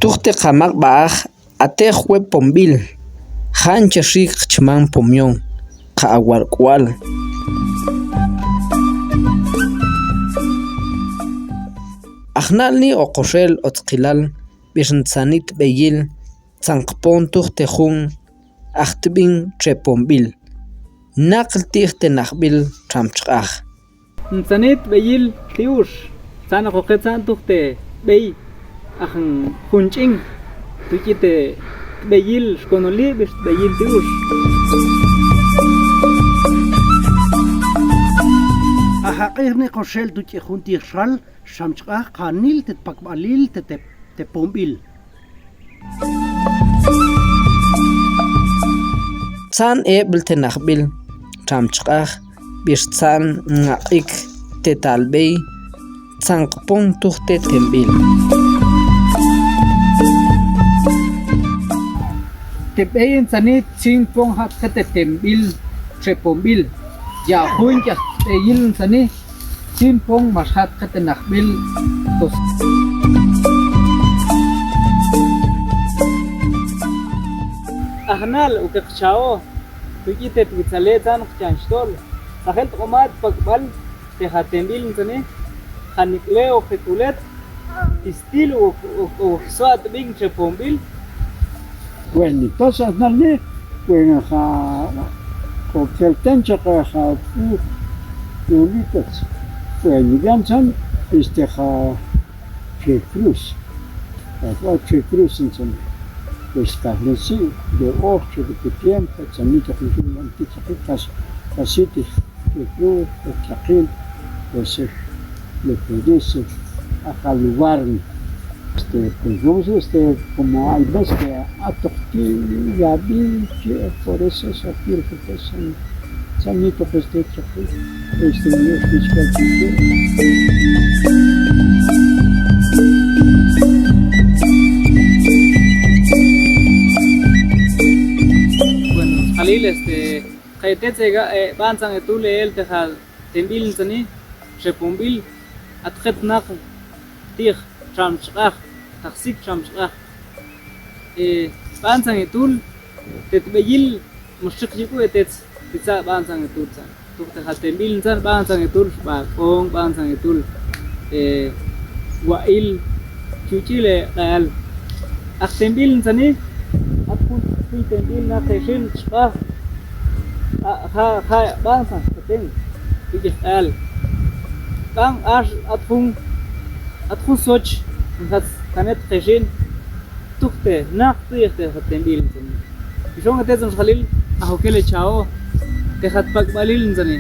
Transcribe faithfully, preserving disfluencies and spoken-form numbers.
Tuj te qa maq'baj, atej we ponbil, ja' nche xiik qchmam pomion, qa awal k'ual. Ajna'lni o qoxel o tzqilal, bix ntzanit beyil, tzan qpon tuj te jun aj tb'in txe ponbil. Naql ti'j te najb'il txam chq'aj. Ntzanit b'eyil ti'ux, tzan oqoqe tzan tuj te b'ey aj jun ch'in, tu' k'i te tb'eyil xkonoli bix tb'eyil ti'ux. Ajaq'ij ni qoxel tu' k'i jun ti'j xal, txam chq'aj, qanil te tpakb'alil te, te, te ponb'il. Tzan eb'l te najb'il txam chq'aj, bix tzan ngaq'ik te tal b'ey, tzan qpon tuj te temb'il. Te b'ey ntzani tzin pon ja'tke te temb'il txe ponb'il, ya' jun k'aj b'eyil ntzani tzin pon max ja'tke te najb'il. Tos ajnal uke qchao, tu' k'i te twitzale tzan qchan xtol, sajel tq'umat pakb'al te ja temb'il ntzani, ja nik'le o jek'ulet, ti stil o, o, o jsoat b'in txe ponb'il. Bueno, entonces ajnalni, bueno, ja, o kelten txe ja, ja, u, u, bueno, ya ntzan, este, ja, txe cruz. Ja, ja, txe cruz ntzan. Pues, kajlesi, de oj, txe de tiempo, tzanito, kas, kasiti. Te cruz, te txakil, pues, eh, lo que dice, aja lugar, este, pues, vamos, este, como hay veces que atoq ti, ya vi que por eso es aquí, porque son, son muy pocos de txakil, este, bueno, Jalil, este, Qe tetz e ga, e, b'antzan etul el te ja temb'il ntzani, txe ponb'il, atqet naq ti'j txam chq'aj, taqsik txam chq'aj. E, b'antzan etul, te tb'eyil, muxtxiq yik'u e tetz, titza' b'antzan etul tzan. Tuj te ja temb'il ntzan, b'antzan etul, xb'a k'on, b'antzan etul, e, wa'il, chuch'il e k'al. Aj temb'il ntzani, at jun temb'il naq e xin, xb'a, a, ja, ja, b'antzan, xb'aten, xb'ik'ij k'al. B'an, ax, at jun, at jun soch, nxat kanet qe xin, tuj te, naq ti'j te ja temb'il ntzani. Ixon e tetz, xjalil, ajokel e chao, te ja tpakb'alil ntzani.